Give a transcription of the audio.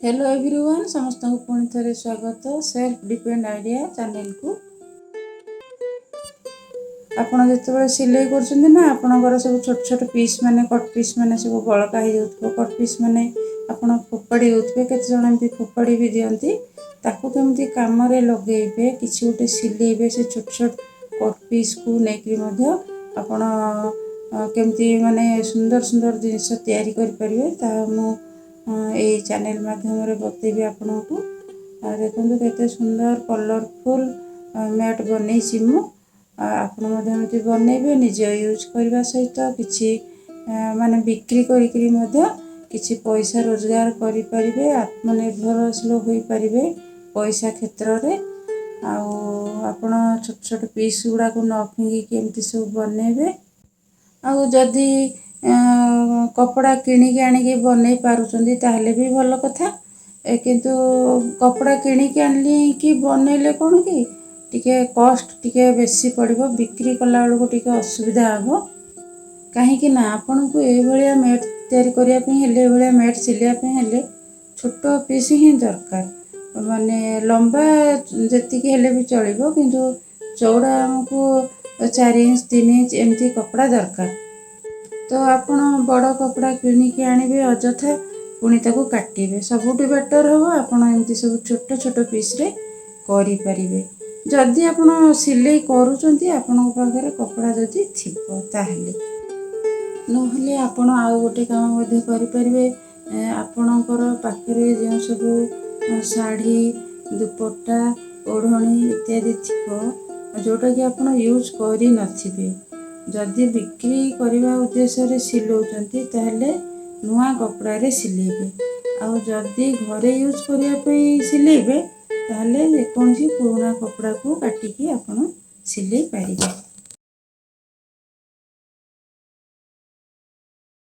Hello everyone, ସମସ୍ତଙ୍କୁ ପୁଣି ଥରେ ସ୍ୱାଗତ ସେଲ୍ଫ ଡିପେଣ୍ଡ ଆଇଡ଼ିଆ ଚ୍ୟାନେଲକୁ। ଆପଣ ଯେତେବେଳେ ସିଲେଇ କରୁଛନ୍ତି ନା, ଆପଣଙ୍କର ସବୁ ଛୋଟ ଛୋଟ ପିସ୍ ମାନେ, କଟ୍ ପିସ୍ ମାନେ ସବୁ ବଳକା ହେଇଯାଉଥିବ। କଟ୍ ପିସ୍ ମାନେ ଆପଣ ଫୋପାଡ଼ି ଦେଉଥିବେ। କେତେ ଜଣ ଏମିତି ଫୋପାଡ଼ି ବି ଦିଅନ୍ତି। ତାକୁ କେମିତି କାମରେ ଲଗେଇବେ, କିଛି ଗୋଟେ ସିଲେଇବେ, ସେ ଛୋଟ ଛୋଟ କଟ୍ ପିସ୍କୁ ନେଇକରି ମଧ୍ୟ ଆପଣ କେମିତି ମାନେ ସୁନ୍ଦର ସୁନ୍ଦର ଜିନିଷ ତିଆରି କରିପାରିବେ, ତାହା ମୁଁ ଏଇ ଚ୍ୟାନେଲ୍ ମାଧ୍ୟମରେ ବତେଇବି ଆପଣଙ୍କୁ। ଆଉ ଦେଖନ୍ତୁ, କେତେ ସୁନ୍ଦର କଲରଫୁଲ୍ ମ୍ୟାଟ୍ ବନେଇଛି ମୁଁ। ଆପଣ ମଧ୍ୟ ଏମିତି ବନେଇବେ, ନିଜ ୟୁଜ୍ କରିବା ସହିତ କିଛି ମାନେ ବିକ୍ରି କରିକିରି ମଧ୍ୟ କିଛି ପଇସା ରୋଜଗାର କରିପାରିବେ, ଆତ୍ମନିର୍ଭରଶୀଳ ହୋଇପାରିବେ ପଇସା କ୍ଷେତ୍ରରେ। ଆଉ ଆପଣ ଛୋଟ ଛୋଟ ପିସ୍ ଗୁଡ଼ାକୁ ନ ଫିଙ୍ଗିକି ଏମିତି ସବୁ ବନେଇବେ। ଆଉ ଯଦି କପଡ଼ା କିଣିକି ଆଣିକି ବନେଇ ପାରୁଛନ୍ତି, ତାହେଲେ ବି ଭଲ କଥା। କିନ୍ତୁ କପଡ଼ା କିଣିକି ଆଣିକି ବନେଇଲେ କ'ଣ କି ଟିକେ କଷ୍ଟ ଟିକେ ବେଶୀ ପଡ଼ିବ, ବିକ୍ରି କଲାବେଳକୁ ଟିକେ ଅସୁବିଧା ହେବ। କାହିଁକି ନା ଆପଣଙ୍କୁ ଏଇଭଳିଆ ମ୍ୟାଟ୍ ତିଆରି କରିବା ପାଇଁ ହେଲେ, ଏଇଭଳିଆ ମ୍ୟାଟ୍ ସିଲେଇବା ପାଇଁ ହେଲେ ଛୋଟ ପିସ୍ ହିଁ ଦରକାର। ମାନେ ଲମ୍ବା ଯେତିକି ହେଲେ ବି ଚଳିବ, କିନ୍ତୁ ଚଉଡ଼ା ଆମକୁ 4 ଇଞ୍ଚ, 3 ଇଞ୍ଚ ଏମିତି କପଡ଼ା ଦରକାର। ତ ଆପଣ ବଡ଼ କପଡ଼ା କିଣିକି ଆଣିବେ, ଅଯଥା ପୁଣି ତାକୁ କାଟିବେ। ସବୁଠୁ ବେଟର୍ ହେବ ଆପଣ ଏମିତି ସବୁ ଛୋଟ ଛୋଟ ପିସ୍ରେ କରିପାରିବେ, ଯଦି ଆପଣ ସିଲେଇ କରୁଛନ୍ତି, ଆପଣଙ୍କ ପାଖରେ କପଡ଼ା ଯଦି ଥିବ ତାହେଲେ। ନହେଲେ ଆପଣ ଆଉ ଗୋଟେ କାମ ମଧ୍ୟ କରିପାରିବେ। ଆପଣଙ୍କର ପାଖରେ ଯେଉଁ ସବୁ ଶାଢ଼ୀ, ଦୁପଟ୍ଟା, ଓଢ଼ଣୀ ଇତ୍ୟାଦି ଥିବ, ଯେଉଁଟାକି ଆପଣ ୟୁଜ୍ କରିନଥିବେ, ଯଦି ବିକ୍ରି କରିବା ଉଦ୍ଦେଶ୍ୟରେ ସିଲଉଛନ୍ତି, ତାହେଲେ ନୂଆ କପଡ଼ାରେ ସିଲେଇବେ। ଆଉ ଯଦି ଘରେ ୟୁଜ୍ କରିବା ପାଇଁ ସିଲେଇବେ, ତାହେଲେ ଯେକୌଣସି ପୁରୁଣା କପଡ଼ାକୁ କାଟିକି ଆପଣ ସିଲେଇ ପାରିବେ।